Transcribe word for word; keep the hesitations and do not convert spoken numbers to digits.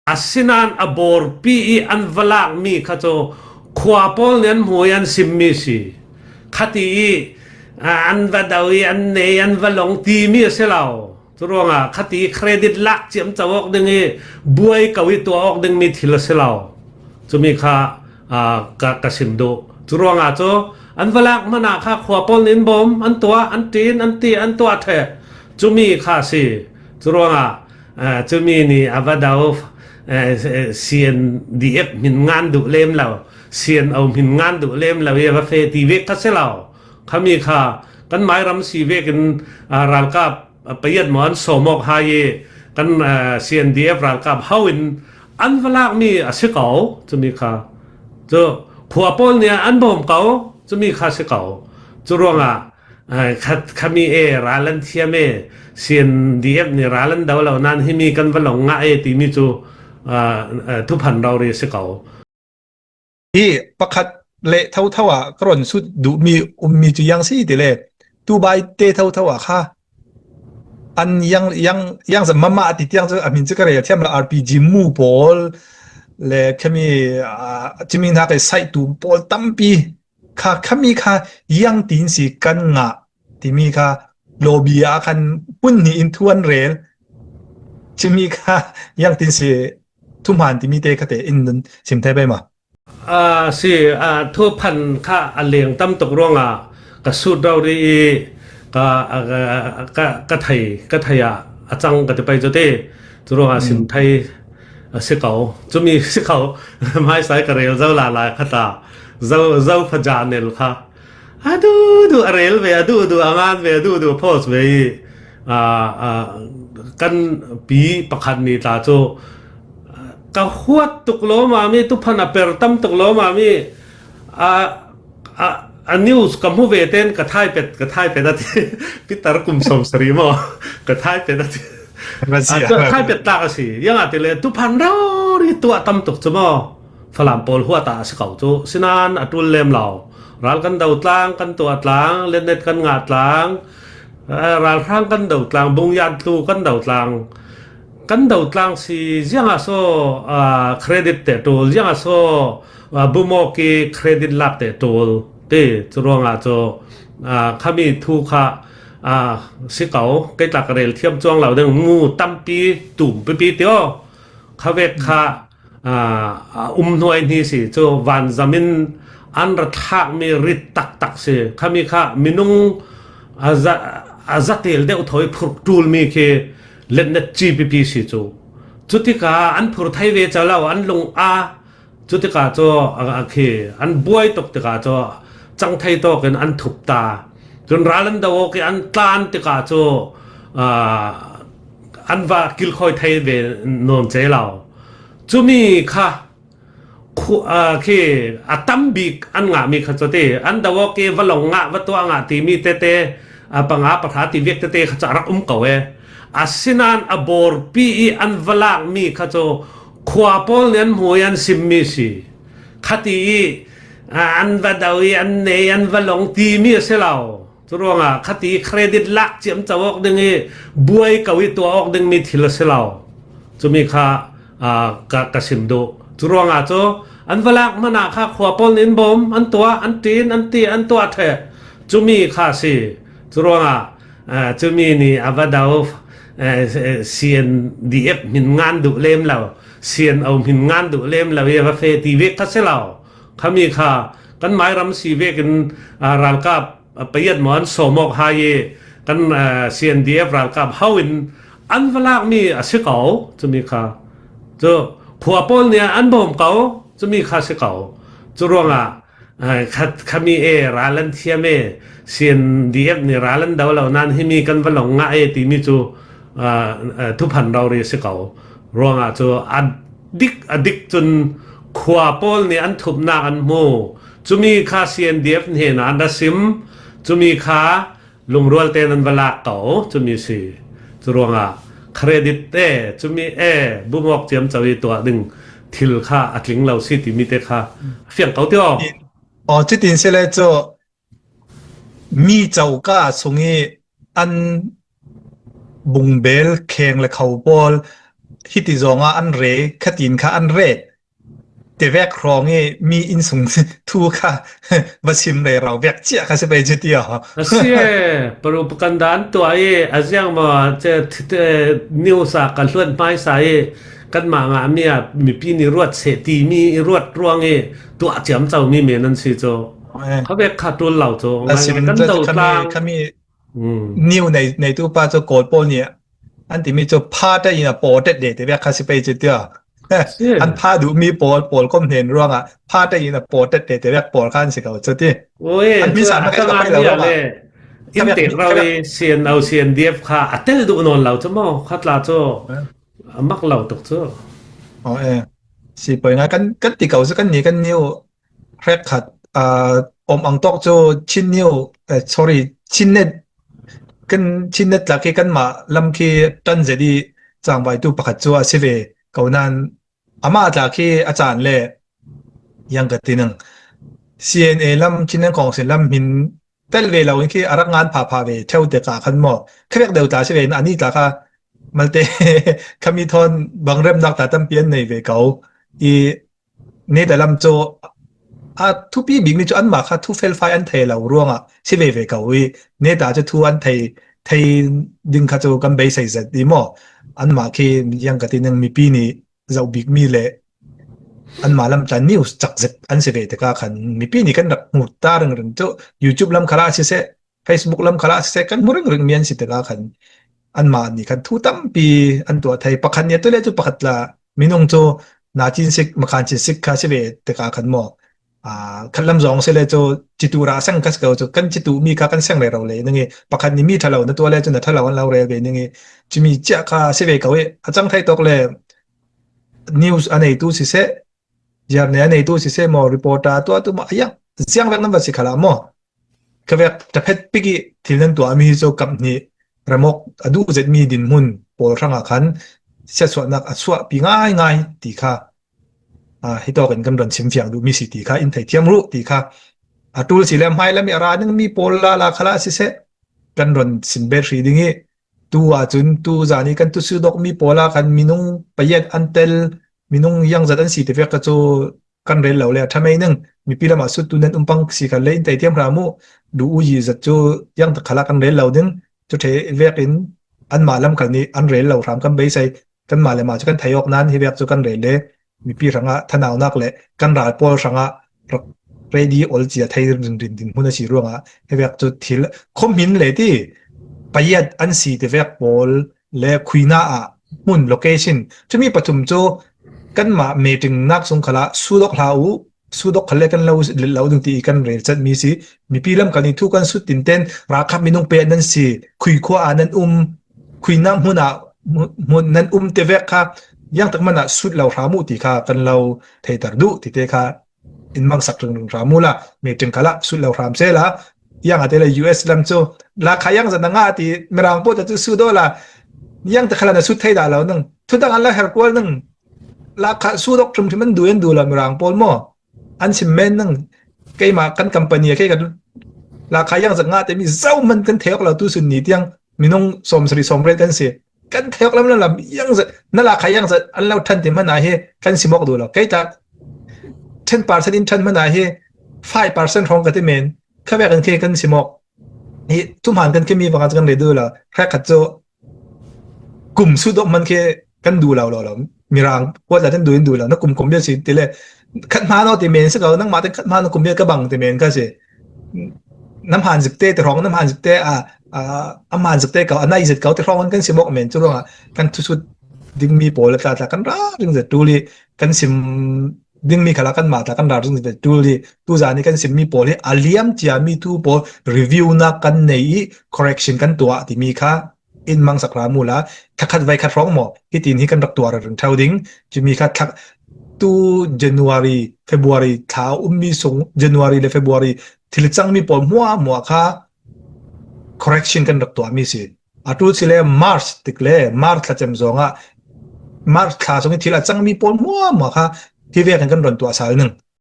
A sinan a bawrpi i an va lakmi kha cu khua pawl nih an hmu i an simmi si. Khati i, aa, an va do i an nei, an va lawng timi a si lo. Curuangah khati i credit lak ciamco awk ding i buai ko i tuah awk dingmi thil a si lo. Cumi kha, aa, ka, ka sim duh. Curuangah cu an va lak hmanah kha khua pawl nih an bawm, an tuah, an ṭin, an ti, an tuah ṭheh. Cumi kha a si. Curuangah, aa, cumi nih a va do, aa, C N D F hmin ngan duh lem lo, C N O hmin ngan duh lem lo i a va feh ti vek kha si lo. Khami kha kan mairam si vekin, aa, ralkap, aa, payat maw an sawm awk hai i kan, aa, C N D F ralkap ho in an va lakmi a si ko, cumi kha. Cu khua pawl nih an bawm ko, cumi kha a si ko. Curuangah, aa, kha, khami e ral an thiam e, C N D F nih ral an do lo nain himi kan va lawng ngah e timi cu, aa, aa, thuphan rori a si ko. Hi pakhat le thotho ah ka rawn sut duhmi ummi cu ziang si ti le, Dubai te thotho ah kha an ziang, ziang, ziang zat mahmah ti tiang cu a hmin cu ka rel thiam lo, R P G mu pawl le khami, aa, cimihnak i saihtu pawl tampi kha, khami kha ziang tin si kan ngah timi kha lobby ah khan hmun hnih in thu an rel. Cimi kha ziang tin si thuhman timi te kha te in sim thei pei maw? Aa, si, aa, thuphan kha a leng tam tuk ruangah ka sut rori i ka, aa, ka, ka, ka thei, ka thei ah a cang ka ti pei cu ti. Curuangah sim thei a si ko. Cumi si ko. Hmaisa i ka rel zo lala kha ta. Zo, zo pha ja nel kha. A duhduh a rel ve, a duhduh a ngan ve, a duhduh a post ve i, aa, aa, kan pi pakhat nih tla cu, aa, ka huat tuk lawmami, thuphan a per tam tuk lawmami, aa, aa, a news ka hmu ve ten ka thaipet, ka thaipet a ti. Pitar kum sawm sarih maw? Ka thaipet a ti. Aa, cu thaipet tlak a si. Ziangahtile thuphan rori tuah tam tuk cu maw? Falam pawl huat ah a si ko cu, sinan a ṭul lem lo. Ral kan do tlang, kan tuah tlang, letnet kan ngah tlang, aa, ralhrang kan do tlang, bungyan tlu kan do tlang. Kan do tlang si ziangah so, aa, credit te ṭul, ziangah so, aa, bumawk i credit lak te ṭul ti. Curuangah cu, aa, khami thu kha, aa, si ko, kei tla ka rel thiam cuang lo ding, mu tampi tum pipi ti aw. Kha vek kha, aa, aa, um hnuai hni si cu vanzam in an ra thlakmi rit taktak si. Khami kha minung a za, a za tel deuh thawi phurh ṭulmi khi letnet G P P si cu. Cutikah an phur thei ve co lo, an lung a, cutikah cu a, a khi an buai tuk tikah cu cang thei tawk in an thup ta. Cun ral an do awk i an tlan tikah cu, aa, an va kilkhawi thei ve nawn ce lo. Cumi kha khu-, aa, khi a tam bik an ngahmi kha cu ti, an do awk i va lawng ngah, va tuah ngah timi tete, aa, panga pahra ti vek tete kha cu a rak um ko e. Asinain a bawrpi i an va lakmi kha cu khua pawl nih an hmu i an simmi si. Khati i, aa, an va do i an nei, an va lawng timi a si lo. Curuangah khati credit lak ciamco awk ding i buai ko i tuah awk dingmi thil a si lo. Cumi kha, aa, ka, ka sim duh. Curuangah cu an va lak hmanah kha khua pawl nih an bawm, an tuah, an ṭin, an ti, an tuah ṭheh. Cumi kha a si. Curuangah, aa, cumi nih a va do, aa, C N D F hmin ngan duh lem lo, C N O hmin ngan duh lem lo i a va feh ti vek kha si lo. Khami kha kan mairam si vekin, aa, ralkap, aa, payat maw an sawm awk hai i kan, aa, C N D F ralkap ho in an va lakmi a si ko, cumi kha. Cu khua pawl nih an bawm ko, cumi kha a si ko. Curuangah, aa, kha, khami e ral an thiam e, C N D F nih ral an do lo nain himi kan va lawng ngah e timi cu, aa, aa, thuphan rori a si ko. Ruangah cu a dik a dik cun khua pawl nih an thupnak an hmu. Cumi kha C N D F hnenah an ra sim. Cumi kha lungrual tein an va lak ko. Cumi si. Curuangah credit e, cumi e, bumawk ciamco i tuah ding thil kha a tling lo si timi te kha a fiang ko ti aw. Aw, cutin si le cu mi coka sung i an bungbel kheng le kho pawl hiti zawnga an re, khatin kha an re. Ti vek hrawng i mi innsung thu kha va sim rero vek ciah kha si pei ci ti aw. A si e, propaganda an tuah i a ziang maw, news a ka hluan hmaisa i kanmah ngah mi a mipi ni ruat seh ti mi i ruat ruang i tuah ciamco mi men an si cu. Kha vek kha ṭul lo cu. Kan do tlang. Khami niu neitu pa cu Kawl pawl nih an timi cu pha ṭa in a paw ṭet de ti vek kha si pei ci ti aw. An pha duhmi pawl, pawl kom hnen ruangah pha ṭa in a paw ṭet de ti vek pawl kha an si ko cu ti. An mi sa ma kha lo ruangah. In te rau i C N O, C N D F kha a tel duh nawn lo cu maw, kha tla cu a mak lo tuk cu. Si poi nga kan ti ko cu kan ni kan niu hrekkhat om ang tawk cu Chin niu, sorry, Chin net, kan Chin net tla khi kanmah lam khi ṭan zet i cangvaitu pakhat cu a si ve ko nain amah tla khi a caan le yang ka ti ning. C N A lam, Chinland Council lam hin tel ve lo in khi a rak ngan phapha ve ṭheu te ka khan maw. Kha vek deuh tla si ve in ani tla kha malte khami thawn bangremnak tla tampi an nei ve ko. I neta lam cu a thupi bikmi cu anmah kha thu felfai an thei lo ruangah si ve ve ko i neta cu thu an thei, thei ding kha cu kan beisei zet i maw. Anmah khi yang ka ti ning mipi nih zoh bikmi le anmah lam tla news cak zet an si ve tikah khan mipi nih kan rak hmu ta ringring cu YouTube lam khalah siseh, Facebook lam khalah siseh kan hmu ringring mi an si tikah khan anmah nih khan thu tampi an tuah thei. Pakhat nih a tu le cu pakhat tla minung cu na cin sik, makhan cin sik kha si ve tikah khan maw. Aa, khatlam zong si le cu citu rah seng kha si ko cu kan citu mi kha kan seng rero le ning i pakhat nih mi ṭhalo na tuah le cu na ṭhalo an lo rel ve ning i cumi ciah kha si ve ko i a cang thei tawk le news a neitu siseh, ziarne a neitu siseh maw, reporter tuah tu maw, a yang ziang vek nan va si khalah maw. Kha vek ṭaphet pik i thil nan tuahmi hi cu kamh hnih ramawk a duh zetmi dinhmun pawl hrangah khan siatsuahnak a suahpi ngaingai ti kha hi tawkin kan ron simfiang duhmi si ti kha in theithiam ruh ti kha a ṭul si le hmailam i a ra ningmi pawl lala khalah siseh kan ron simbet hrih ding i tu ahcun tu zan i kan tusu dawkmi pawl ah khan minung payat an tel, minung yang zat an si ti vek ka cu kan rel lo le a ṭha mei ning. Mipi lamah suttu nan um pang si khan le in theithiam hram uh, duh u yi zat cu yang tak khalah kan rel lo ding. Cu ṭhe vekin anmah lam khal nih an rel lo hram kan beisei. Kanmah le mah cu kan thei awk nain hi vek cu kan rel le mipi hrangah thanaunak le kan ral pawl hrangah rak ready ol cia thei rinrin dinhmun a si ruangah hi vek cu thil khuahmin le ti payat an si ti vek pawl le khuina ah hmun location cumi pathum cu kanmah meeting nak sung khalah sudok hlah uh, sudok khal le kan lo let lo ding ti i kan rel chat mi si. Mipi lam kan i thu kan sut tinten ralkhat minung pe nan si, khui khua ah nan um, khuina hmun ah hmun nan um te vek kha yang tak man ah sut lo hram uh ti kha kan lo theiter duh ti te kha in mangsak ringring hram uh la, meeting khalah sut lo hram sela, yang a te le U S lam cu lakha yang zat na ngah ti Mirang pawl cu sut aw la, yang tak khalah na sut thei dah lo ning. Thudang an la her kual ning. Lakha sut awk hrimhrim an duh an duh lo Mirang pawl maw? An sim men ning. Keimah kan company a kei kan lakha yang zat ngah te mi zoh man kan thei awk lo tu sun ni tiang minung sawm sari sawm riat kan si. Kan thei awk lam lam yang zat na lakha yang zat an lo ṭhan ti hmanh ah hi kan sim awk duh lo. Kei tak ten percent in ṭhan hmanh ah hi five percent hrawng ka ti men. Kha vek in khi kan sim awk. Hi thuhmaan kan khimi vang ah kan rel duh lo. Hrekkhat cu kum sut awk man khi kan duh lo lo lo. Mirang kuat la kan duh in duh lo. Na kum kum bia si ti le khat hmaan aw ti men si ko, nangmah ten khat hmaan kum bia ka bang ti men ka si. Na hmaan zik te ti hrawng, na hmaan zik te a, a, a hmaan zik te ko, a nai zet ko ti hrawng kan sim awk men cu ruangah kan thusut dingmi pawl le tla tla kan ra ring zet ṭul i kan sim dingmi khalah kanmah tla kan ra ring zet ṭul i tu zan i kan simmi pawl hi a liam ciami thu pawl review nak kan nei i correction kan tuah timi kha in mangsak ra mu la, thakhat vai khat hrawng maw, hitin hi kan rak tuar a ring ṭheu ding. Cumi kha thak tu January, February thla ummi sung, January le February thil cangmi pawl hmuahhmuah kha correction kan rak tuahmi si. A ṭul si le March tik le March thlacem zawngah March thla sung i thil a cangmi pawl hmuahhmuah kha hi vekin kan ron tuah sal ning.